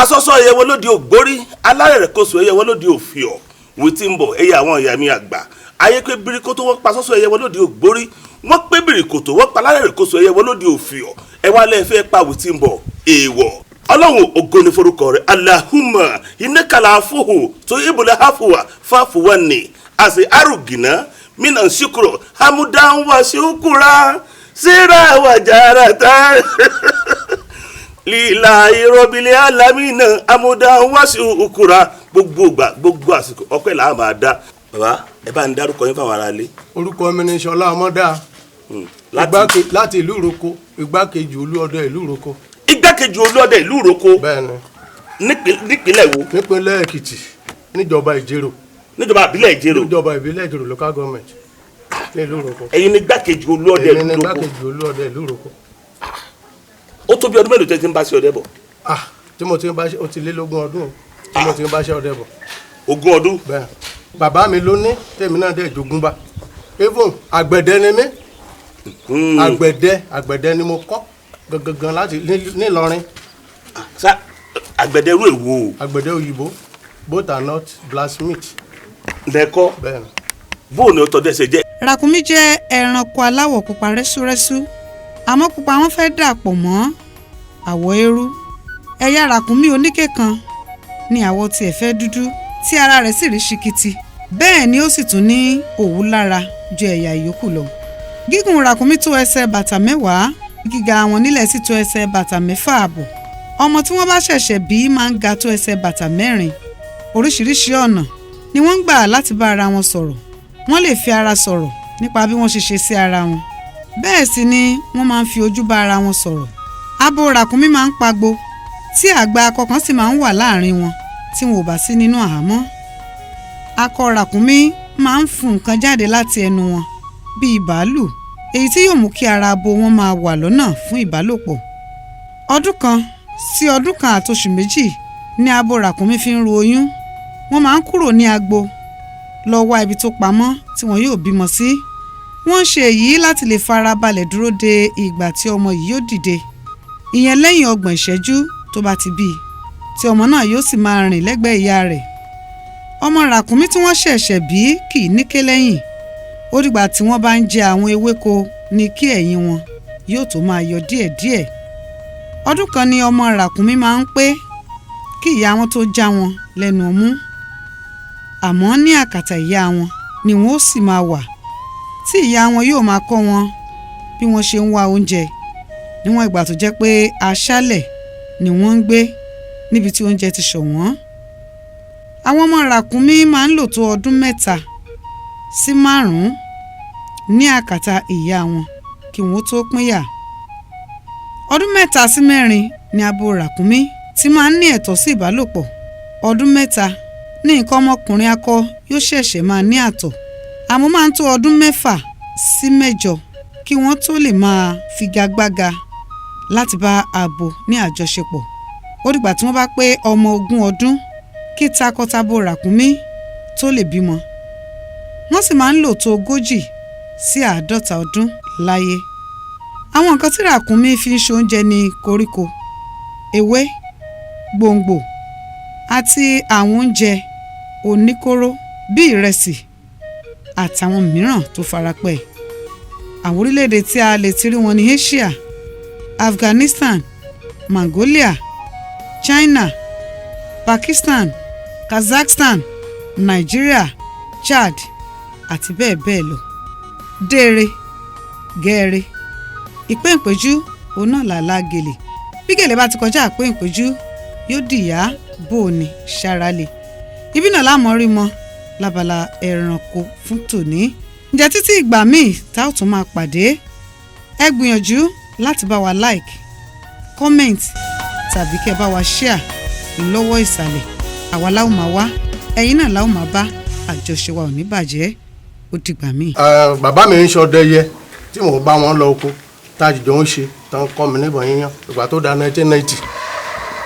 Asọ́sọ́ ẹyẹ wọn lóde ògbórí, alárẹ̀rẹ̀kọ̀sọ ẹyẹ wọn lóde òfìọ̀, wí tí ń bọ̀ ẹyẹ àwọn ìyá mi àgbà. Ayé pé birikoto, wọ́n pa sọ́sọ́ ẹyẹ wọn lóde ògbórí, wọ́n pé birikoto, wọ́n pa alárẹ̀rẹ̀kọ̀sọ ẹyẹ wọn lóde òfìọ̀. Ẹ wá lẹ́ẹ̀ fẹ́ pa wí tí ń bọ̀, èèwọ̀. Ọlọ́run, ògo ni forúkọ rẹ̀. Allahumma innaka afuhu tó ibùdó hafuwa fáfuwa ni àti arugina mina shukuro hamudan wa shukura síra wa jarata lílà ìrọ̀bìlẹ̀ alámìnà amúdá wá sí òkúra. Gbogbo ìgbà, gbogbo àsìkò, ọpẹ́ là á máa dá. Bàbá, ẹ bá ń dárúkọ yín fáwọn aráalé. Orúkọ mi ni Ṣọlá Ọmọdá. Láti Láti ìlú Ìrókò, igbákejì olúọdẹ ìlú Ìrókò. Igbákejì olúọdẹ ìlú Ìrókò? Bẹ́ẹ̀ni. Nípínlẹ̀ wo? Nípínlẹ̀ Èkìtì, níjọba Ìjẹ̀rò. Níjọba ìbílẹ̀ Ìjẹ̀rò. Níjọba ìbílẹ̀ Ìjẹ̀rò local government ní ìlú Ìrókò. Ẹ̀yin ní igbákejì olúọdẹ Èmi ìlú ni Ìrókò? Igbákejì olúọdẹ ìlú Ìrókò. Ó tó bí ọdún mélòó tẹ́ ti ń bá sí ọdẹ bọ̀? Ah, tí mo ti ń bá ṣe, ó ti lé lógún ọdún o, tí mo ti ń bá ṣe ọdẹ bọ̀. 20 ọdún? Bẹ́ẹ̀, bàbá mi ló ní, tèmi náà dẹ̀ jogún bá. Even àgbẹ̀dẹ ni mí. Àgbẹ̀dẹ ni mo kọ́ gangan láti nílọrin. Sá àgbẹ̀dẹ irú èwo o? Àgbẹ̀dẹ òyìnbó, both are not blacksmith. Lẹ́kọ́? Bẹ́ẹ̀ ni. Bóun ni ó tọ́jú ẹsẹ̀ jẹ́? Ràkúnmí jẹ́ ẹranko aláwọ̀ pupa rẹ́súrẹ́sú, àmọ́ pupa wọn fẹ́ dà pọ̀ mọ́ àwọ̀ eérú. Ẹ̀yà ràkúnmí oníké kan ní àwọ̀ tiẹ̀ fẹ́ dúdú, tí ara rẹ̀ sì rí ṣikiti, bẹ́ẹ̀ ni ó sì tún ní òwú lára ju ẹ̀yà ìyókù lọ. Gígùn ràkúnmí tó ẹsẹ̀ bàtà 10, gíga wọn nílẹ̀ sì tó ẹsẹ̀ bàtà 6.5. Ọmọ tí wọ́n bá ṣẹ̀ṣẹ̀ bí máa ń ga tó ẹsẹ̀ bàtà 4. Oríṣiríṣi ọ̀nà ni wọ́n ń gbà láti bá ara wọn sọ̀rọ̀. Wọ́n lè fi ara sọ̀rọ̀ nípa bí wọ́n ṣe ṣe sí ara wọn, bẹ́ẹ̀ sì ni wọ́n máa ń fi ojú bá ara wọn sọ̀rọ̀. Abo ràkúnmí máa ń pagbo, tí àgbà akọ kan sì máa ń wà láàrin wọn tí wọn ò bá sí nínú àhámọ́. Akọ ràkúnmí máa ń fún nǹkan jáde láti ẹnu wọn bíi bàálù, èyí tí yóò mú kí ara abo wọn máa wà lọ́nà fún ìbálòpọ̀. Ọdún kan sí ọdún kan àtoṣù 2 ní abo ràkúnmí fi ń ru oyún. Wọ́n máa ń kúrò ní agbo lọ wá ibi tó pamọ́ tí wọn yóò bímọ sí. Wọ́n ń ṣe èyí láti lè fara balẹ̀ dúró de ìgbà tí ọmọ yìí yóò dìde, ìyẹn lẹ́yìn 30 ìṣẹ́jú tó bá ti bí i, tí ọmọ náà yóò sì máa rìn lẹ́gbẹ̀ẹ́ ìyá rẹ̀. Ọmọ ràkúnmí tí wọ́n ṣẹ̀ṣẹ̀ bí kì í níké lẹ́yìn. Ó dìgbà tí wọ́n bá ń jẹ àwọn ewéko ní kí ẹ̀yìn wọn yóò tó máa yọ díẹ̀díẹ̀. Ọdún kan ni ọmọ ràkúnmí máa ń pé kí ìyá wọn tó já wọn lẹ́nu ọmú, àmọ́ ní àkàtà ìyá wọn ni wọ́n ó sì máa wà, tí ìyá wọn yóò máa kọ́ wọn bí wọ́n ṣe ń wá oúnjẹ, níwọ̀n ìgbà tó jẹ́ pé aṣálẹ̀ ni wọ́n ń gbé níbi tí oúnjẹ ti ṣọ̀wọ́n. Àwọn ọmọ ràkúnmí máa ń lò tó ọdún 3 sí 5 ní àkàtà ìyá wọn kí wọ́n tó pínyà. Ọdún 3 sí 4 ni abo ràkúnmí ti máa ń ní ẹ̀tọ́ sí ìbálòpọ̀. Ọdún 3 ní nǹkan ọmọkùnrin akọ yóò ṣẹ̀ṣẹ̀ máa ní àtọ̀, àmọ́ máa ń tó ọdún 6 sí 8 kí wọ́n tó lè máa figagbága láti bá abo ní àjọṣepọ̀. Ó dìgbà tí wọ́n bá pé ọmọ 20 ọdún kí takọtabo ràkúnmí tó lè bímọ. Wọ́n sì máa ń lò tó 40 sí 50 ọdún láyé. Àwọn nǹkan tí ràkúnmí fi ń ṣoúnjẹ ní koríko, ewé, gbòǹgbò àti àwọn oúnjẹ oníkóró bíi ìrẹsì àtàwọn mìíràn tó farapẹ́. Àwọn orílẹ̀-èdè tí a lè ti rí wọn ní Asia, Afghanistan, Mongolia, China, Pakistan, Kazakhstan, Nigeria, Chad àti bẹ́ẹ̀ bẹ́ẹ̀ lọ. Déere gẹ́ẹ́rẹ́ ìpéǹpéjú òun náà làlá gèlè. Bí gèlè bá ti kọjá àpéǹpéjú, yóò dìyà bó o ní ṣárale. Ibi náà lámọ̀ rí mọ́ lábala ẹranko fún tòní. Ǹjẹ́ títí ìgbà míì tá ò tún máa pàdé, ẹ gbìyànjú láti bá wa like, comment tàbí kẹ́ bá wa share lọ́wọ́ ìsàlẹ̀. Àwa láò máa wá, ẹ̀yin náà láò máa bá. Àjọṣe wa ò ní bàjẹ́. Ó dìgbà míì. Bàbá mi ń ṣọdẹ yẹ tí mò ń bá wọn lọ oko, tá a jìjọ ń ṣe tá ń kọ́ mi níbọn yíyan. Ìgbà tó da 1990,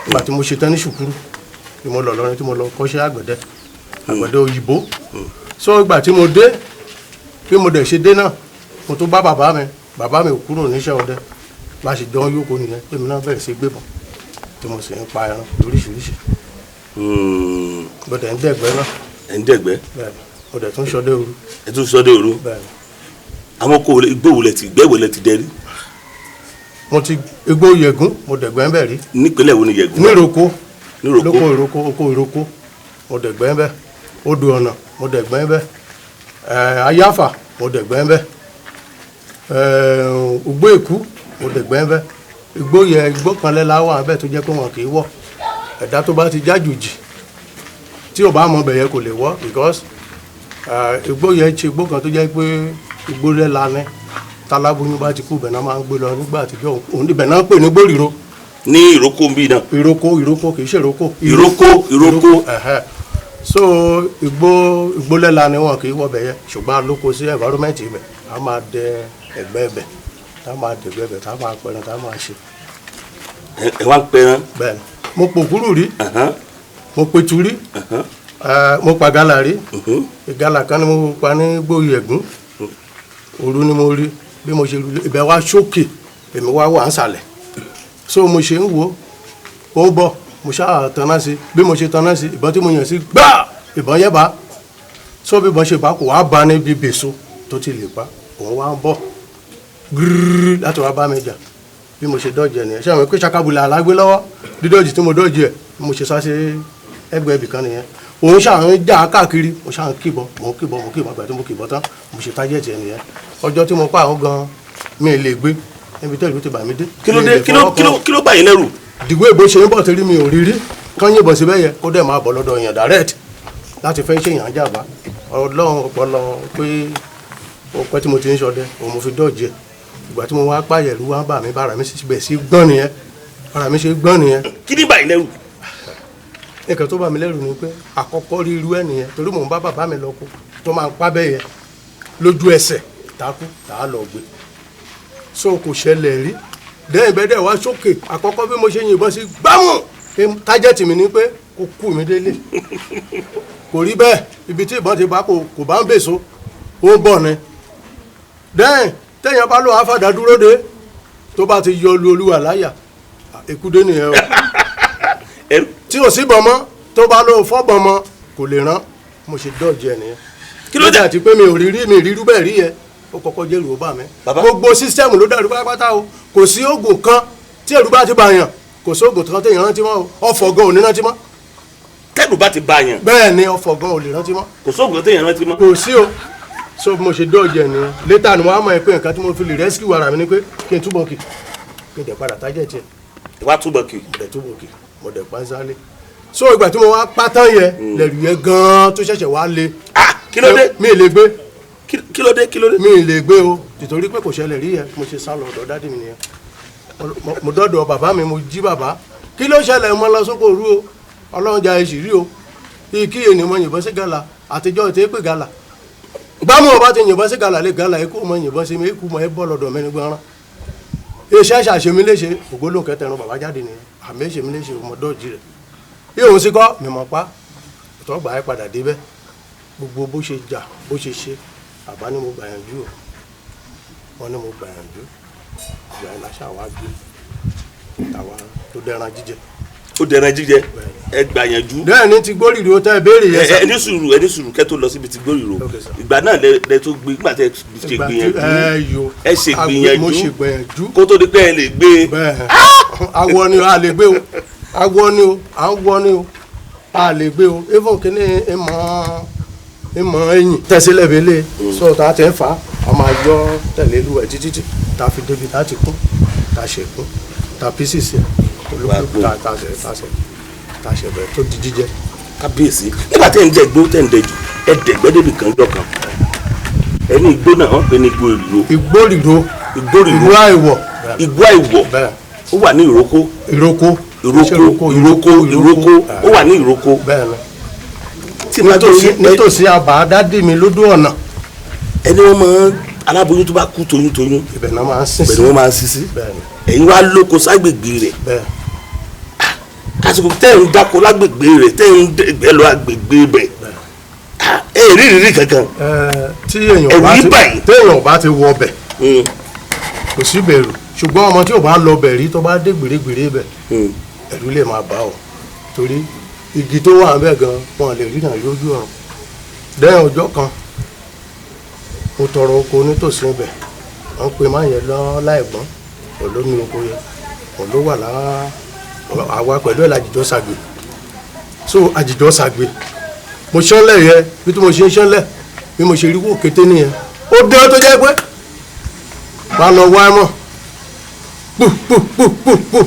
ìgbà tí mo ṣe tán ní sùkúrù tí mo lọ lọrin, tí mo lọ kọ́ṣẹ́ àgbẹ̀dẹ òyìnbó. So ìgbà tí mo dé, bí mo dẹ̀ ṣe dé náà, mo tún bá bàbá mi. Bàbá mi ò kúrò níṣẹ́ ọdẹ, bá a ṣe jọ ń yókò nìyẹn. Èmi náà bẹ̀rẹ̀ sí gbébọn. Tí mo sì ń pa ẹran lóríṣiríṣi. Mo dẹ̀ ń dẹ̀gbẹ́ náà. Ẹ̀ ń dẹ̀gbẹ́. Bẹ́ẹ̀ ni, mo dẹ̀ tún ṣọdẹ òru. Ẹ tún ṣọdẹ òru. Bẹ́ẹ̀ ni. Àwọn kò igbó wo lẹ ti gbẹ́ wo lẹ ti dẹ rí? Mo ti igbó Yẹ̀gún, mo dẹ̀gbẹ́ ń bẹ̀ rí. Nípínlẹ̀ wo ni Yẹ̀gún? Níroko. Níroko. Lóko ìrókò, oko ìrókò, mo dẹ̀gbẹ́ ń bẹ̀. Odò ọ̀nà, mo dẹ̀gbẹ́ ń bẹ̀. Ayáfà, mo dẹ̀gbẹ́ ń bẹ̀. Ugbó Èkú, mo dẹ̀gbẹ́ ń bẹ̀. Igbó yẹ igbó kan lẹ́la wà bẹ́ẹ̀ tó jẹ́ pé wọn kì í wọ̀. Ẹ̀dá tó bá ti jájòjì tí ò bá mọ bẹ̀ yẹn kò lè wọ̀, because igbó yẹn ṣe igbó kan tó jẹ́ pé igbó lẹ́la ni. Tálábóyún bá ti kú, ibẹ̀ náà máa ń gbé lọ nígbà àtijọ́. Òun ibẹ̀ náà ń pè ní gbòrìrò. Ní ìrókò ń bí náà? Ìrókò, ìrókò, kì í ṣe ìrókò. Ìrókò, ìrókò. Ẹ̀hẹ́. So igbó lẹ́la ni, wọn kì í wọ̀ bẹ̀ yẹn, ṣùgbọ́n a lóko sí environment ibẹ̀. A máa dẹ ẹ̀gbẹ́ ibẹ̀, tá a máa dẹ̀gbẹ́ ibẹ̀, tá a máa pẹran, tá a máa ṣe. Ẹ wá ń pẹran? Bẹ́ẹ̀ ni, mo pòkúrú rí, mo petu rí, mo pa gálà rí. Ìgalà kan ni mo pa ní gbòòyè ẹ̀gún. Òru ni mo rí. Bí mo ṣe rí ibẹ̀ wá sókè, èmi wá wà ń sàlẹ̀. So mo ṣe ń wo ó bọ̀, mo ṣáà tanná sí. Bí mo ṣe tanná sí, ìbọn tí mo yàn sí gbáà, ìbọn yẹn bá. So bí ìbọn ṣe bá, kò wá bá níbi bèso tó ti lè pa. Òun wá ń bọ̀ gírírí láti wá bá mi jà. Bí mo ṣe dọ́jì ẹ̀ nìyẹn. Ṣé àwọn pé ṣakabula alágbé lọ́wọ́? Dídọ́jì tí mo dọ́jì ẹ̀, bí mo ṣe sá sí ẹgbẹ́ ibì kan nìyẹn. Òun ṣáà ń jà káàkiri, mo ṣáà ń kíbọn, mo ń kíbọn, mo ń kíbọn. Àgbà tí mo kíbọn tán, mo ṣe target ẹ̀ nìyẹn. Ọjọ́ tí mo pa àwọn gan, mi lè gbé níbi tẹ́lẹ̀ tó ti bà mí dé. Kí ló Mi dé? lè Kí ló fọwọ́ kí ló kan. Kí ló bà yín lẹ́rù? Dìgbò ìbò ṣe ń bọ̀ torí mi ò rí rí kán yìnbọn síbẹ̀ yẹ, kó dẹ̀ máa bọ̀ lọ́dọ̀ yẹn direct láti fẹ́ ṣèyàn jàmbá. Ọlọ́run ọpọlọ pé ó pẹ́ tí mo ti ń ṣọdẹ, òun mo fi dọ́ọ̀jì ẹ̀. Ìgbà tí mo wá pààyàn, ìlú wa ń bà mí, bára mi sì bẹ̀ sí gbọ́n nìyẹn, bára mi ṣe gbọ́n nìyẹn. Kí ní bà yín lẹ́rù? Nǹkan tó bà mí lẹ́rù ni pé àkọ́kọ́ rí irú ẹ̀ nìyẹn, torí mò ń bá bàbá mi lọ kó tó máa ń pa bẹ́ẹ̀ yẹn lójú ẹsẹ̀, takú tá a lọ gbé. So kò ṣẹlẹ̀ rí dẹ́yìn bẹ́ẹ̀ dẹ̀ wá sókè. Àkọ́kọ́ bí mo ṣe yìnbọn sí gbámù, target mi ni pé kó kú mi délé. Kò rí bẹ́ẹ̀. Ibi tí ìbọn ti bá, kò bá ń bèso, ó ń bọ̀ ni. Dẹ́yìn téèyàn bá lọ àfàdà dúró de, tó bá ti yọ lu olúwa láyà, èkúdé nìyẹn o. Ẹrù. Tí ò sí bọ̀ mọ́, tó bá lọ fọ́bọ̀n mọ́, kò lè rán. Mo ṣe dọ́ọ̀jì ẹ̀ nìyẹn. Kí ló dé? Àti pé mi ò rí rí mi rí rú bẹ́ẹ̀ rí yẹn, ó kọ́kọ́ jẹ́ ìrù ó bà mí. Bàbá. Gbogbo system ló dàrú pátápátá o. Kò sí oògùn kan tí ẹ̀rù bá ti bà yàn, kò sí oògùn kan téèyàn rántí mọ́ o. Ọ̀fọ̀ gan ò ní rántí mọ́. Tẹ́rù bá ti bà yàn, Bẹ́ẹ̀ ni, ọ̀fọ̀ gan ò lè rántí mọ́. Kò sóògùn téèyàn rántí mọ́. Kò sí o. So bí mo ṣe dọ́ọ̀jì ẹ̀ nìyẹn. Later ni wọ́n á mọ̀ ẹ́ pé nǹkan tí mo fi lè rescue ara mi ni pé kí n túbọ̀ kí n dẹ̀ padà target ẹ̀. Wá túbọ̀ kì. Mo dẹ̀ túbọ̀ kì, mo dẹ̀ pa sálé. So ìgbà tí mo wá pátán yẹn, lẹ̀rù yẹn gan-an tó ṣẹ̀ṣẹ̀ wá le. Ah, kí ló dé? Mi ì lè gbé. Kí ló dé? Kí ló dé? Mi ì lè gbé o, tìtorí pé kò ṣẹlẹ̀ rí yẹn. Mo ṣe sá lọ ọ̀dọ̀ daddy mi nìyẹn. Mo dọ́dọ̀ bàbá mi, mo jí bàbá, kí ló ṣẹlẹ̀? Mo lọ sóko òru o, ọlọ́run jà èsì rí o. Kí ènìyàn mo yìnbọn sí gàlà àtijọ́ ètò èpè gàlà gbámú. Ọba ti yìnbọn sí gàlà lé gàlà ikú mo yìnbọn sí mi, ikú mo ẹ bọ́ lọ́dọ̀ mi ní gbọ́nrán. Iṣẹ́ ṣàṣemí léṣe ògbólóhùn kẹtẹrun bàbá jáde nìyẹn. Àmì ṣèmi léṣe, mo dọ́ọ̀jì rẹ̀ yóò sí kọ́ mi mọ̀ pa ìtọ́gbà ẹ̀ padà débẹ̀. Gbogbo bó ṣe jà, bó ṣe ṣe, bàbá ni mo gbàyànjú o, wọn ní mo gbàyànjú. Ìgbà yẹn láṣà wá gbé tàwa tó dẹran jíjẹ. Ó dẹran jíjẹ, ẹ gbàyànjú. Bẹ́ẹ̀ ni ti gbórìrì ó tẹ́ ẹ béèrè yẹn sà. Ẹ ní sùúrù, ẹ ní sùúrù, kẹ́ tó lọ síbi tí gbórìrò. Okay, sir. Ìgbà náà lẹ tó gbé, nígbà tẹ ṣe Ìgbà tí gbìyànjú. Ẹ yo. Ẹ ṣe Mo ṣe gbìyànjú gbìyànjú. kó tó di pé ẹ lè gbé. Bẹ́ẹ̀, awọ ni a lè gbé o, awọ ni o, à ń wọ ni o, a lè gbé o. Even kíní ìmọ̀ ẹ̀yìn tẹ̀sílẹ̀ bẹ́lẹ̀ sọ tá a ti ń fà á, a máa yọ tẹ̀lé lu ẹ̀ títí tí tá a fi débi tá a ti kún, tá a ṣe kún, tá a pieces ẹ̀ olúkúlùkù, tá a ṣe bẹ̀rẹ̀ tó di jíjẹ. Kábíyèsí, nígbà tẹ́ ń jẹ igbó, tẹ́ ń dẹjù, ẹ dẹ̀gbẹ́ débi kan jọ kan, ẹ ní igbó náà wọ́n pè ní igbó ìró. Igbó rìró. Igbó rìró. Ìlú àìwọ̀. Igbó àìwọ̀. Bẹ́ẹ̀. Ó wà ní ìrókò. Ìrókò. Ìrókò, ìrókò, ìrókò, ó wà ní ìrókò. Bẹ́ẹ̀ ni. Tí ma tó Nítòsí, nítòsí àbá daddy mi lódò ọ̀nà. Ẹni wọn máa aláboyún tó bá kú toyún toyún, Ibẹ̀ náà máa ń sìn sí. pẹ̀lú wọn máa ń sisi. Bẹ́ẹ̀ ni. Ẹ̀yin wá lóko ságbègbè rẹ̀? Bẹ́ẹ̀. Àsìkò tẹ́ ń dáko lágbègbè rẹ̀, tẹ́ ń dẹ̀gbẹ́ lọ agbègbè bẹ̀, ẹ rí ìrírí kankan? Ẹ, tí èèyàn Ẹ̀rù bá yí ti báyìí. Téèyàn bá ti wọ ọbẹ̀, kò sí bẹ̀rù, ṣùgbọ́n ọmọ tí ò bá lọ bẹ̀ rí, tó bá dé gbèrègbèrè bẹ̀, Ẹ̀rù lè máa bà ọ́, torí igi tó wà ńbẹ̀ gan wọn lè rí náà lójú ọ̀run. Lẹ́yìn ọjọ́ kan, mo tọrọ oko nítòsí ibẹ̀. Wọ́n pe má yẹn lọ láìgbọ́n, òun ló ní oko yẹn, òun ló wà lá àwa pẹ̀lú ẹ̀ lájìjọ́ ṣàgbé. So àjìjọ́ ṣàgbé, mo ṣánlẹ̀ yẹ bí tí mo ṣe ń ṣánlẹ̀, bí mo ṣe rí wò kété nìyẹn. Ó dé tó jẹ́ pé wàá lọ wá mọ̀ pù pù pù pù pù.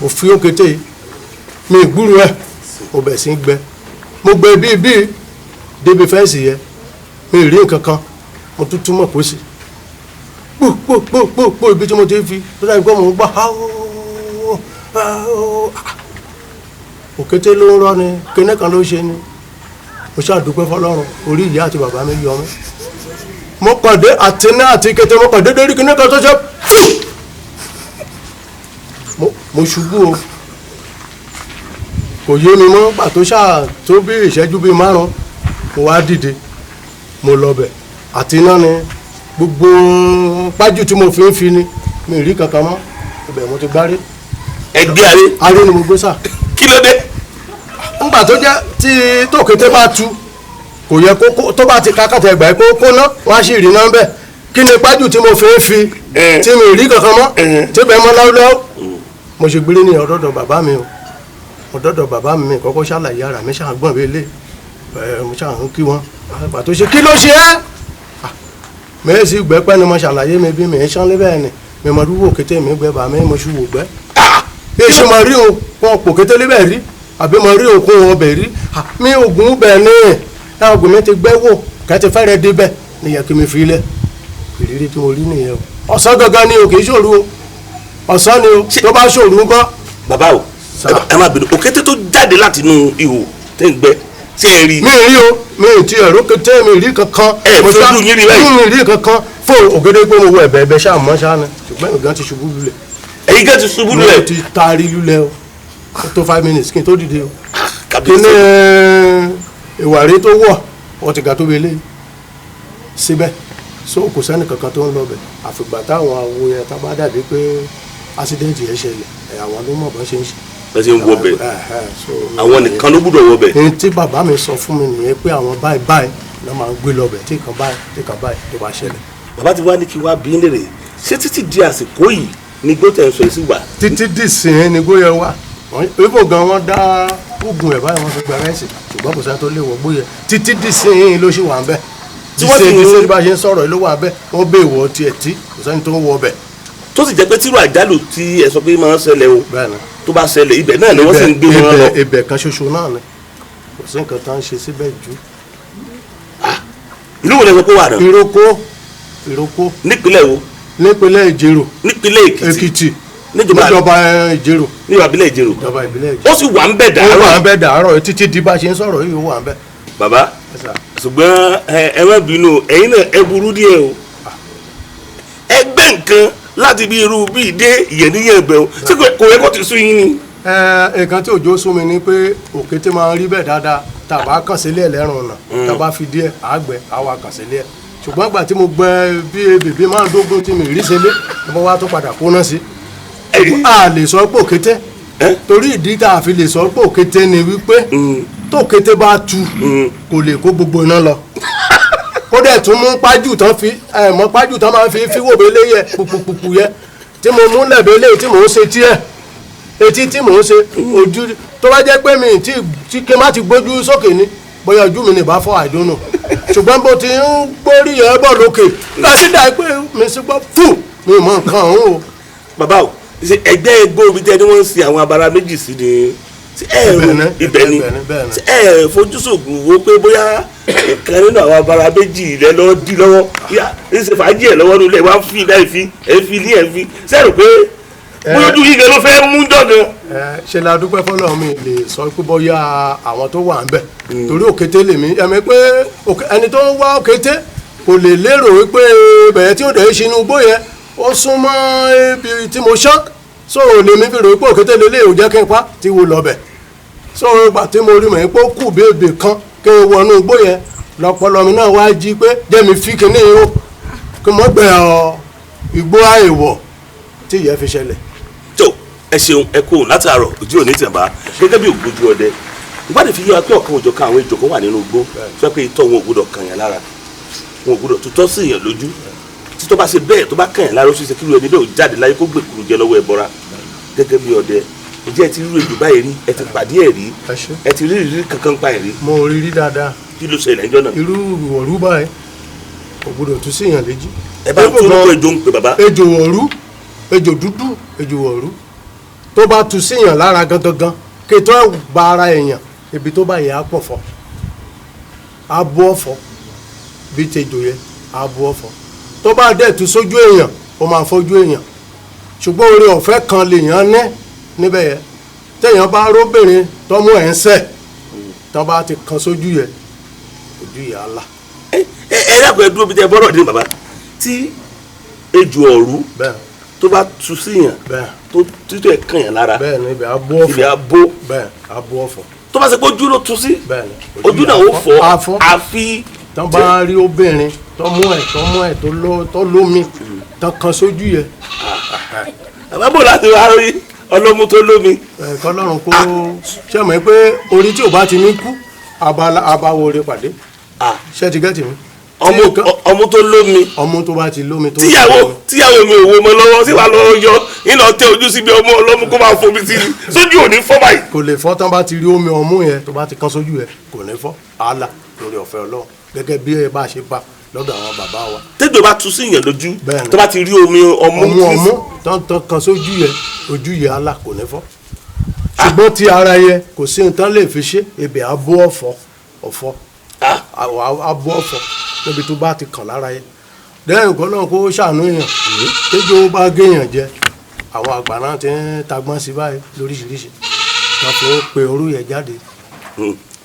Mo fi ó kété yìí, mi gbúrú ẹ̀, mo bẹ̀ sí gbẹ. Mo gbẹ bíi bíi débi fẹ́ǹsì yẹn, mi rí nǹkan kan. Mo tún túmọ̀ kó sí pù pù pù pù pù. Ibi tí mo ti fi tó dájú pé mo ń gbọ́ áóó áóó, òkété ló ń rọ́ ni, kíní kan ló ṣe ni. Mo ṣàdúpẹ́ fọlọ́run, orí ìyá àti bàbá mi yọ mí. Mo kàn dé àti ní àti kété, mo kàn dédé rí kíní kan tó ṣe fú. Mo ṣubú o, kò yé mi mọ́. Pàtó ṣáà tó bí ìṣẹ́jú bíi 5, mo wá dìde, mo lọ bẹ̀. Àti iná ni gbogbo pájú tí mo fi ń fi ni, mi rí kankan mọ́. Ibẹ̀ mo ti gbárí. Ẹgbẹ́ aré? Aré ni mo gbé sà. Kí ló dé? Ńgbà tó jẹ́ tí tòkété bá tu, kò yẹ kó tó bá ti kákàtà ẹgbàá kó kóná, wọ́n á sì rí náà bẹ́ẹ̀. Kí ni pájú tí mo fi ń fi tí mi rí kankan mọ́, tí bẹ́ẹ̀ mọ́ láúláú? Mo ṣe gbélé ní ọ̀dọ́dọ̀ bàbá mi o, ọ̀dọ́dọ̀ bàbá mi kọ́kọ́ ṣàlàyé ara mi, ṣàgbọ́n mi lé ẹ, mo ṣàn kí wọn. Àgbà tó ṣe, kí ló ṣe ẹ́ mẹ́ẹ̀sì gbẹ́pẹ́ ni mo ṣàlàyé mi bí mi ń ṣánlé bẹ́ẹ̀ ni mi mọ dúró kété mi gbẹ bà mí, mo ṣubú gbẹ́ bí èsì mo rí o wọn pò kété lébẹ̀ rí, àbí mo rí òkun ọbẹ̀ rí mi ògùn bẹ̀ ni ògùn mi ti gbẹ́ wò kẹ́tì fẹ́rẹ̀ débẹ̀ nìyẹn kí mi fi lẹ̀. Ìrírí tí mo rí nìyẹn o. Ọ̀sán gangan ni o, kì í ṣòru o, ọ̀sán ni o. Tó bá ṣòru ńkọ́? Bàbá o, ẹ má bínú. Òkété tó jáde láti inú ihò tẹ́ ń gbẹ́, ṣé ẹ rí? Mi rí o, mi ì ti ẹ̀rọ kété, mi rí kankan. Ẹ fojú yín rí báyìí? Mi rí kankan fún ògèdè pé mo wọ ẹ̀bẹ̀ ẹ̀bẹ̀ ṣáà mọ́ ṣáà ni, ṣùgbọ́n ìgbọ́n ti ṣubú lulẹ̀. Ẹ̀yin gẹ́ ti ṣubú lulẹ̀? Mo ti taari lulẹ̀ o. Ó tó 5 minutes kí n tó dìde o. Kábíyèsí. Kíní ìwàrí tó wọ̀, wọ́n ti ga tó belé síbẹ̀. So kò sẹ́ni kankan tó ń lọ bẹ̀ àfìgbà táwọn awo yẹn tá bá dàbí pé accident yẹn ṣẹlẹ̀ ẹ̀, àwọn ló mọ̀ bọ́n ṣe ń ṣe. Bẹ́ẹ̀ ṣe ń wọ bẹ̀? So, Àwọn nìkan ló gbúdọ̀ wọ bẹ̀? Ní tí bàbá mi sọ fún mi nìyẹn pé àwọn báyìí báyìí ló máa ń gbé lọ bẹ̀ tí nǹkan báyìí, tí nǹkan báyìí tó bá ṣẹlẹ̀. Bàbá ti wá ní kí wá bí ń lèrè, ṣé títí di àsìkò yìí ni gbọ́tẹ̀ ń sọ yìí sí wà? Títí dìsín ni gbóyè wà. Ibo gan wọn dá oògùn ẹ̀ báyìí, wọ́n fi gba rẹ́sì, ṣùgbọ́n kò sẹ́ni tó lè wọ gbóyè. Títí dìsín ló ṣì wà ń bẹ̀. Tí wọ́n sì ń- Dìsín bá ṣe ń sọ̀rọ̀ yìí ló wà ń bẹ̀. Wọ́n bẹ̀ wọ tiẹ̀ tí kò sẹ́ni tó ń wọ bẹ̀. Tó sì jẹ́ pé tírú àjálù tí ẹ sọ pé máa ń ṣẹlẹ̀ o, Bẹ́ẹ̀ ni. tó bá ṣẹlẹ̀, ibẹ̀ náà ni wọ́n sì ń gbé wọn lọ. Ibẹ̀ kan ṣoṣo náà ni, kò sí nǹkan tá ń ṣe síbẹ̀ jù. Ìlú wo lẹ sọ pé wà náà? Ìrókò, Ìrókò. Nípínlẹ̀ wo? Nípínlẹ̀ Ìjẹ̀rò. Nípínlẹ̀ Èkìtì? Èkìtì. Níjọba Níjọba Ìjẹ̀rò. Níjọba ìbílẹ̀ Ìjẹ̀rò? Ìjọba ìbílẹ̀ Ìjẹ̀rò. Ó sì wà ń bẹ̀ Ó wà dàárọ̀? ń bẹ̀ dàárọ̀, títí di bá ṣe ń sọ̀rọ̀ yìí, ó wà ń bẹ̀. Bàbá, ṣùgbọ́n ẹ má bínú, ẹ̀yin náà ẹ burú díẹ̀ o. Ẹ gbé nǹkan láti bí irú bíi dé ìyẹ̀níyẹ̀ ẹ̀bẹ̀ o, ṣé kò yẹ kó ti sú yín ni? Ẹ nǹkan tí òjò sún mi ni pé òkété máa ń rí bẹ́ẹ̀ dáadáa. Tá a bá kàn sílé ẹ̀ lẹ́rùn ọ̀nà, tá a bá fi díẹ̀ àgbẹ̀ àwa kàn sílé ẹ̀. Ṣùgbọ́n ìgbà tí mo gbẹ bí bèbí 15 tí mi rí sílé, mo wá tó padà kóná sí. A lè sọ pé òkété, torí ìdí tá a fi lè sọ pé òkété ni wípé tó òkété bá tu, kò lè kó gbogbo iná lọ. Ó dẹ̀ tún mú pájù tán fi ẹ̀ mọ́ pájù tán máa fi fíwò bẹ́lẹ́ yẹ pupupupu yẹ tí mo mú lẹ̀bẹ́lẹ́ tí mò ń ṣe tiẹ̀ etí tí mò ń ṣe ojú. Tó bá jẹ́ pé mi tí tí kí n má ti gbójú sókè ni, bóyá ojú mi ní bá fọ́, I don't know. Ṣùgbọ́n bó ti ń gbórí yẹn bọ̀ lókè láti dà pé mi sì gbọ́ fù, mi mọ nǹkan ọ̀hún o. Bàbá o, ṣe ẹgbẹ́ egbò omi tẹ́ ni wọ́n ń sin àwọn abara méjì sí ni? Ṣé ẹ rò Ibẹ̀ ni. Ibẹ̀ ni? Ibẹ̀ ni, bẹ́ẹ̀ ni. Ṣé ẹ fojúsògùn wo pé bóyá ìkan nínú àwọn abara méjì rẹ lọ dí lọ́wọ́, bóyá ń ṣe fàájì ẹ̀ lọ́wọ́ nílẹ̀ wá ń fi láì fi ẹ̀ fi ní ẹ̀ fi ṣé ẹ rò pé bóyá ojú yìí gan ló fẹ́ mú jọ̀gàn? Ẹ ṣe la dúpẹ́ fọlọ́run, mi lè sọ pé bóyá àwọn tó wà ń bẹ̀, torí òkété lèmi ẹ̀mí pé ẹni tó ń wá òkété kò lè lérò wípé bẹ̀rẹ̀ tí ó dẹ̀ ṣe inú igbó yẹn, ó súnmọ́ ibi tí mo ṣán. So lèmi fi rò pé òkété lélẹ̀ ò jẹ́ kí n pa tí wo lọ bẹ̀. So ìgbà tí mo rí mọ̀ pé ó kù bèbè kan kí n wọnú igbó yẹn, lọ́pọlọ mi náà wá jí pé jẹ́ mi fi kinní yìí ó kí mo gbẹ ọ igbó àìwọ̀ tí ìyẹn fi ṣẹlẹ̀. Tó. Ẹ ṣeun, ẹ kú òun látàárọ̀, ojú òní tẹ̀mbá. Gẹ́gẹ́ bí ògbójú ọdẹ, ìwádìí fi yé wa pé ọ̀kan òjọ̀kan àwọn ejò kan wà nínú igbó tó yẹ pé itọ́ wọn ò gbọ́dọ̀ kàn yàn lára, wọn ò gbọ́dọ̀ tutọ́ sí yàn lójú. Tí tó bá ṣe bẹ́ẹ̀, tó bá kàn yàn lára, ó ṣe é ṣe kí irú ẹni bẹ́ẹ̀ ò jáde láyé, kó gbèkúrú jẹ lọ́wọ́ ẹbọra. Gẹ́gẹ́ bí ọdẹ, ǹjẹ́ ẹ ti rí ejò báyìí rí? Ẹ ti pàdé ẹ̀ rí? Ẹ ṣé. Ẹ ti rí ìrírí kankan pa ẹ̀ rí? Mo rí rí dáadáa. Kí ló ṣẹlẹ̀ níjọ́ náà? Irú ìwọ̀rú báyìí kò gbọdọ̀ tún síyàn léjì. Ẹ bá ń tún orúkọ ejò ń pè, bàbá. Ejò wọ̀rú, ejò dúdú, ejò wọ̀rú tó bá tu síyàn lára gangan, kí tó ba ara èèyàn, ibi tó bá yẹ á pọ̀ fọ́, á bú ọ̀fọ́ bí tejò yẹ, á bú ọ̀fọ́. Tó bá dẹ̀ tu sójú èèyàn, ó máa fọ́jú èèyàn. Ṣùgbọ́n oore ọ̀fẹ́ kan lèèyàn ní níbẹ̀ yẹn, téèyàn bá róbìnrin tọ́mú ẹ̀ ń sẹ̀, tó bá ti kan sójú yẹ, ojú yẹ á là. Ẹ ẹ dákun, ẹ dúró bí tẹ bọ́rọ̀ dé, bàbá. Tí ejò ọ̀rú bẹ́ẹ̀ tó bá tu síyàn, bẹ́ẹ̀ tó títọ́ ẹ̀ kàn yàn lára, bẹ́ẹ̀ ni, ibẹ̀ á bú ibi ọ̀fọ́. á bó. Bẹ́ẹ̀, á bú ọ̀fọ́. Tó bá ṣe pé ojú ló tu sí, Bẹ́ẹ̀ ni. ojú náà ó fọ́? Á fọ́. Àfi Tán bá rí obìnrin tọmú ẹ tọmú ẹ tó ló tó lómi tán kan sójú yẹ. Bàbá, bò láti wá rí ọlọ́mú tó lómi? Ẹ kọlọ́run kó ṣe mọ̀ pé orí tí ò bá ti ní kú abala abáwo rẹ pàdé. Ṣé ti gẹ́tì mi? Ọmú Tí nǹkan- ọmú tó lómi. Ọmú tó bá ti lómi tó Tíyàwó mi ò wo ọmọ lọ́wọ́ sí wàá lọ yọ ńlọ tẹ ojú síbi ọmọ ọlọ́mú, kó máa fomi sí i sójú, òní fọ́ báyìí. Kò lè fọ́. Tán bá ti rí omi ọmú yẹn tó bá ti kan sójú yẹ, kò ní fọ́, àlà lórí ọ̀fẹ́ Ọlọ́run, gẹ́gẹ́ bí ẹ bá ṣe bá lọ́dọ̀ àwọn bàbá wa. Tẹ́jọ́ bá tu sí yàn lójú, Bẹ́ẹ̀ni. tó bá ti rí omi ọmú, ọmú ọmú tán tán kan sójú yẹ, ojú yẹ àlà, kò ní fọ́. Ṣùgbọ́n tí ara yẹ, kò sí nǹkan lè fi ṣe, ebè abó ọ̀fọ́ ọ̀fọ́, àwọn abó ọ̀fọ́ níbi tó bá ti kàn lára yẹ. Lẹ́yìn kan náà, kó ṣàánú èèyàn, tẹ́jọ́ bá géèyàn jẹ, àwọn àgbà náà ti ń tagbọ́n sí báyìí lóríṣiríṣi, wọ́n fi ń pe orú yẹn jáde.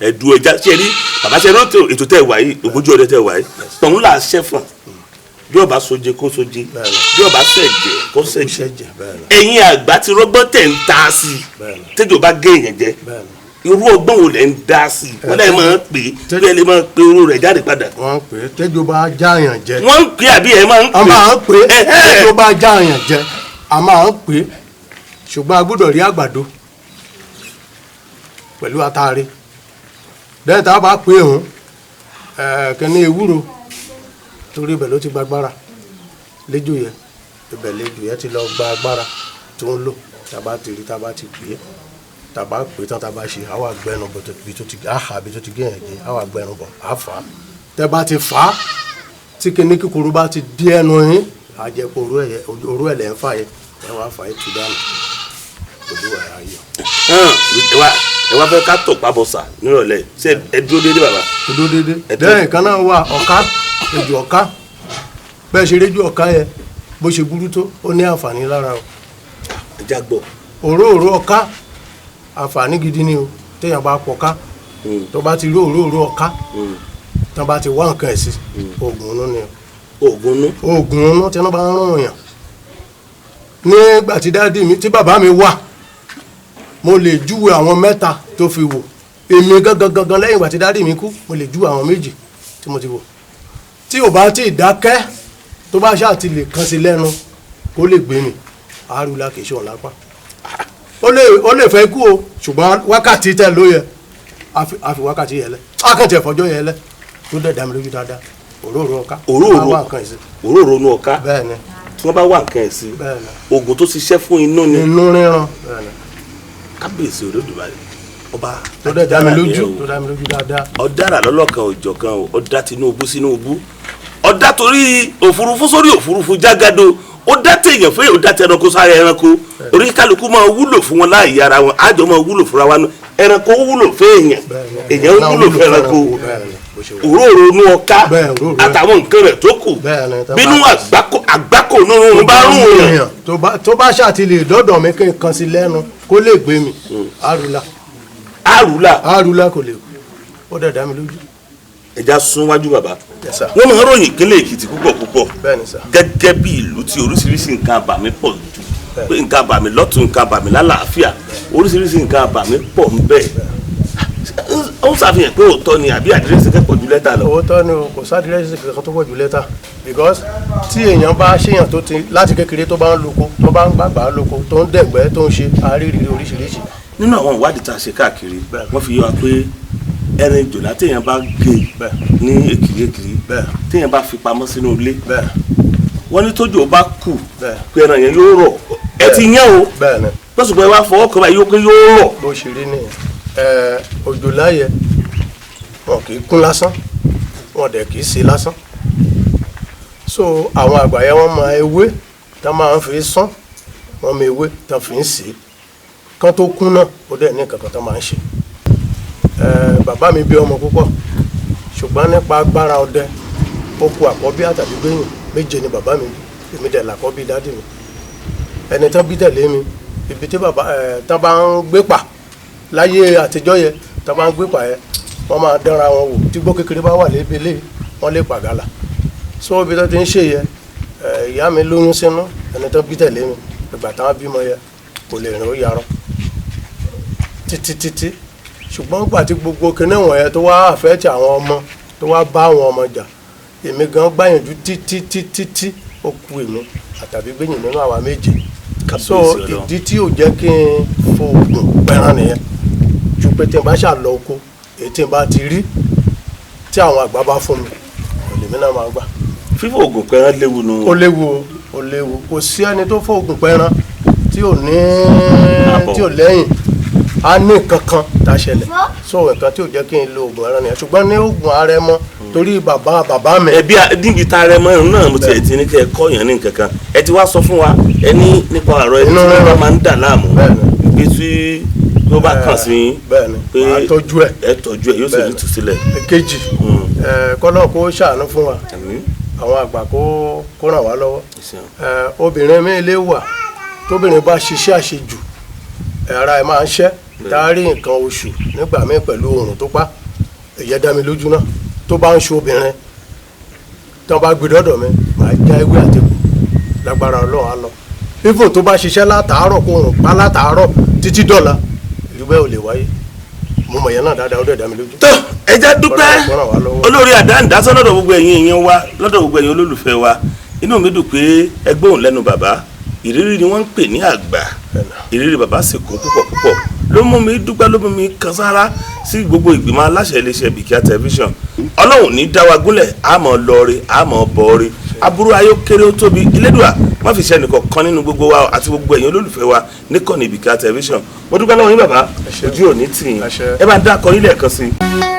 Ẹ̀dùn ẹja ṣe rí, bàbá, ṣe rántí ètò tẹ́ wà yìí, ògbójú ọdẹ tẹ́ wà yìí, tọ̀hún là ṣẹ́fọ̀n bí ọba soje kó soje, Bẹ́ẹ̀ni. bí ọba ṣẹ̀jẹ̀ kó ṣẹ̀jẹ̀. Ṣẹ̀jẹ̀, bẹ́ẹ̀ ni. Ẹ̀yin àgbà ti rọ́gbọ́n tẹ̀ ń ta sí i. Bẹ́ẹ̀ni. Tẹ́jọ́ bá gé èèyàn jẹ, Bẹ́ẹ̀ni. irú ọgbọ́n wo lẹ̀ ń dá sí i? Wọ́n lẹ́yìn máa ń pè é bí ẹ lè máa ń pe orú rẹ̀ jáde padà. Wọ́n ń pè é tẹ́jọ́ bá jáàyàn jẹ. Wọ́n ń pè é àbí ẹ máa ń pè A é? máa ń pè é. Ẹ̀hẹ́. Tẹ́jọ́ bá jáàyàn jẹ, a máa ń pè é, ṣùgbọ́n a gbọ́dọ̀ rí àgbàdo pẹ̀lú atare. Lẹ́yìn tá a bá pè òun kẹ́ni ewúro, torí ibẹ̀ ló ti gba agbára lẹ́jọ́ yẹn, ibẹ̀ lẹ́jọ́ yẹn ti lọ gba agbára tó ń lò. Tá a bá ti rí, tá a bá ti pè é, tá a bá pè é tán, tá a bá ṣe àwa gbẹnu bọ̀ bí tó ti àhà, bí tó ti gé yẹn jẹ, àwa gbẹnu bọ̀, á fà á. Tẹ́ bá ti fà á, tí kinní kíkorò bá ti dé ẹnu yín, á jẹ́ pé orú ẹ̀ lẹ́ ń fà yẹn, ẹ wá fà yẹn tú dànù, olúwa ẹ̀ ayọ̀. Hàn, ẹ wá fẹ́ ká tọ̀ pábọ̀sà nírọ̀lẹ́, ṣé ẹ dúró déédéé, bàbá? Odó dédé. Ẹ dúró. Lẹ́yìn kan náà wà, ọ̀ká, ejò ọ̀ká. Bẹ́ẹ̀ ṣe réjò ọ̀ká yẹn, bó ṣe burú tó, ó ní àǹfààní lára o. Ẹ já gbọ́. Òróòró ọ̀ká, àǹfààní gidi ni o. Téèyàn bá pọ̀ká, tó bá ti rí òróòró ọ̀ká, tán bá ti wá nǹkan ẹ̀ sí, oògùn inú ni o. Oògùn nú. Oògùn inú tí wọ́n bá ń rún yàn. Nígbà tí daddy mi, tí bàbá mi wà, mo lè júwe àwọn mẹ́ta tó fi wò èmi gangan gangan. Lẹ́yìn ìgbà tí daddy mi kú, mo lè júwe àwọn méjì tí mo ti wò. Tí ò bá tí ì dákẹ́, tó bá ṣáà ti lè kàn sí lẹ́nu kó lè gbé mi, àrùlá kìí ṣe òun lápá, ó lè fẹ́ kú o. Ṣùgbọ́n wákàtí tẹ̀ ló yẹ, a fi wákàtí yẹn lẹ̀, a kàn tiẹ̀ fọjọ́ yẹn lẹ̀, tó dẹ̀ dá mi lójú dáadáa, òróró ọ̀ká. Òróró. Á wá nǹkan ẹ̀ sí. Òróró inú ọ̀ká. Bẹ́ẹ̀ ni. Tí wọ́n bá wà nǹkan ẹ̀ sí, Bẹ́ẹ̀ ni. oògùn tó ṣiṣẹ́ fún inú ni. Inú ríran, bẹ́ẹ̀ ni. Kábíyèsí Olódùmarè ọba. Tó dẹ̀ dá mi Adára lójú. ni ẹ o. Tó dá mi lójú dáadáa. Ọ̀daràn lọ́lọ́kan òjọ̀kan o. Ọ̀dà Tinubu Tinubu, ọ̀dà torí òfurufú sórí òfurufú jágado, ó dá téèyàn fún èèyàn, ó dá tẹranko sára ẹranko. Orí kálukú máa wúlò fún wọn láàyè ara wọn, àjọ máa wúlò fúnra wa nù. Ẹranko wúlò fún èèyàn, èèyàn wúlò fún ẹranko. Bẹ́ẹ̀ ni, bó ṣe wà. Òróró inú ọ̀ká Bẹ́ẹ̀, òróró. àtàwọn nǹkan rẹ̀ tó kù, Bẹ́ẹ̀ ni, tó bá- bínú àgbákò àgbákò nínú bá rùn yàn. Tó bá ṣáà ti lè dọ́dọ̀ mi, kí n kan sí lẹ́nu kó lè gbé mi, àrùlà. Àrùlà. Àrùlà, kò lè kú, ó dẹ̀ dá mi lójú. Ẹja sún wájú, bàbá. Yes, sir. Wọ́n máa ń ròyìn ìpínlẹ̀ Èkìtì púpọ̀ púpọ̀ Bẹ́ẹ̀ ni sir. gẹ́gẹ́ bí ìlú tí oríṣiríṣi nǹkan àbàmì pọ̀ jù, pé nǹkan àbàmì lọ́tún, nǹkan àbàmì lálàáfíà, oríṣiríṣi nǹkan àbàmì pọ̀ ń bẹ. Ó ń ṣàfihàn pé òótọ́ ni àbí àdírẹ́sì kẹ́pọ̀ ju lẹ́tà lọ? Òótọ́ ni o, kò sádírẹ́sì kankan tó pọ̀ jù lẹ́tà. Because tí èèyàn bá ṣèyàn tó ti láti kékeré, tó bá ń loko, tó bá ń gbàgbà loko, tó ń dẹ̀gbẹ́, tó ń ṣe àrírí oríṣiríṣi. Nínú àwọn ìwádìí tá a ṣe káàkiri, wọ́n fi yé wa pé ẹran ìjòlá, téèyàn bá gé ní èkìrí èkìrí, téèyàn bá fi pamọ́ sínú ilé, wọ́n ní tójò bá kù, pé ẹran yẹn yóò rọ̀. Ẹ ti yán o, Bẹ́ẹ̀ ni. lọ́sùn pé wá fọwọ́ kan báyìí, yóò pé yóò rọ̀. Bó ṣe rí nìyẹn. Ẹ òjòlá yẹ, wọn kì í kún lásán, wọn dẹ̀ kì í ṣe lásán. So àwọn àgbà yẹn, wọ́n mọ ewé tá máa ń fi sán, wọ́n mọ ewé tá fi ń sè é kán tó kún náà. Ó dẹ̀ ní kankan tó máa ń ṣe. Ẹ bàbá mi bí ọmọ púpọ̀, ṣùgbọ́n nípa agbára ọdẹ, ó kú àkọ́bí àtàbí gbẹ̀yìn. Méje ni bàbá mi bí, èmi dẹ̀ làkọ́bí dádì mi. Ẹni tán bí tẹ̀lé mi, ibi tí bàbá ẹ tán bá ń gbé pa láyé àtijọ́ yẹ, tán bá ń gbé pa yẹ, wọ́n máa dánra wọn wò. Tí gbó kékeré bá wà lébélé, wọ́n lè pàgàlà. So ibi tó ti ń ṣe yẹ, ẹ ìyá mi lóyún sínú ẹni tán bí tẹ̀lé mi. Ìgbà táwọn bímọ yẹ, kò lè rìn, ó yarọ títí títí. Ṣùgbọ́n gbà tí gbogbo kinní wọ̀nyẹn tó wá àfẹ́tì àwọn ọmọ, tó wá bá àwọn ọmọ jà, èmi gan gbàyànjú títí títí tí ó ku èmi àtàbí gbẹ̀yìn nínú àwa méje. So Kábíyèsí Ọlọ́run. ìdí tí ò jẹ́ kí n fo oògùn pẹran nìyẹn, ju pé tí n bá ṣà lọ oko, èyí tí n bá ti rí tí àwọn àgbà bá fún mi, èmi náà máa gbà. Fífò oògùn pẹran léwu nu. Ó léwu o, ó léwu. Kò sí ẹni tó fo oògùn pẹran tí ò ní Àbọ̀. tí ò lẹ́yìn a ní nǹkan kan tá a ṣẹlẹ̀. So nǹkan tí ò jẹ́ kí n lo oògùn ẹran nìyẹn. Ṣùgbọ́n ní oògùn arẹmọ, torí bàbá bàbá mi. Ẹbí níbi tá a rẹ mọ́ náà, mo tiẹ̀ ti ní kẹ́ ẹ kọ́ yàn ní nǹkan kan. Ẹ ti wá sọ fún wa, ẹ ní nípa ọ̀rọ̀ ẹni Inú tí wọ́n rírun. máa ń dà láàmú, Bẹ́ẹ̀ni. pé tí tó bá kàn sí yín, Bẹ́ẹ̀ni, pé màá tọ́jú ẹ̀. Ẹ tọ́jú ẹ, yóò sì Bẹ́ẹ̀ni. ní ìtúsílẹ̀. Èkejì, kọ́lọ́ kó ṣàánú fún wa, Àmín. àwọn àgbà kó ràn wá lọ́wọ́. Ẹ ṣeun. Obìnrin mi lè wà, tóbìnrin bá ṣiṣẹ́ àṣejù, ara ẹ̀ máa ń ṣẹ́, tá a rí nǹkan oṣù nígbà míì pẹ̀lú oòrùn tó pa. Ìyẹn dá mi lójú náà. Tó bá ń ṣe obìnrin, tó bá gbé dọ́dọ̀ mi, màá já ewé àtẹ̀kù, lágbára Ọlọ́run á lọ. Ifo tó bá ṣiṣẹ́ látàárọ̀, kó oòrùn pa látàárọ̀ títí dọ̀la, ìlú bẹ́ẹ̀ ò lè wáyé. Mo mọ̀ yẹn náà dáadáa, ó dẹ̀ dá mi lójú. Tó, ẹ jẹ́ dúpẹ́. Ọlọ́run ràn wá lọ́wọ́. Olórí àdáǹdásán lọ́dọ̀ gbogbo ẹ̀yin èèyàn wa, lọ́dọ̀ gbogbo ẹ̀yin olólùfẹ́ wa, inú mi dùn pé ẹ gbóhùn lẹ́nu bàbá. Ìrírí ni wọ́n ń pè ní àgbà. Ìrírí bàbá sì kún púpọ̀ púpọ̀, ló mú mi dúpẹ́, ló mú mi kan sára sí gbogbo ìgbìmọ̀ aláṣẹ iléeṣẹ́ Bìkíà Tẹlifíṣàn. Ọlọ́run ní dá wa gúnlẹ̀, àmọ́ lọ́ọ̀rẹ́, àmọ́ bọ̀ọ̀rẹ́. Aburú ayé ó kéré, ó tóbi, Elédùà má fi ṣe ẹnìkan kan nínú gbogbo wa àti gbogbo ẹ̀yin olólùfẹ́ wa níkànnì Bìkíà Tẹlifíṣàn. Mo dúpẹ́ lọ́wọ́ yín, bàbá. Ẹ ṣé. Ojú ò ní tì yín. Àṣẹ. Ẹ bá ń dá akọ nílẹ̀ kan sí i.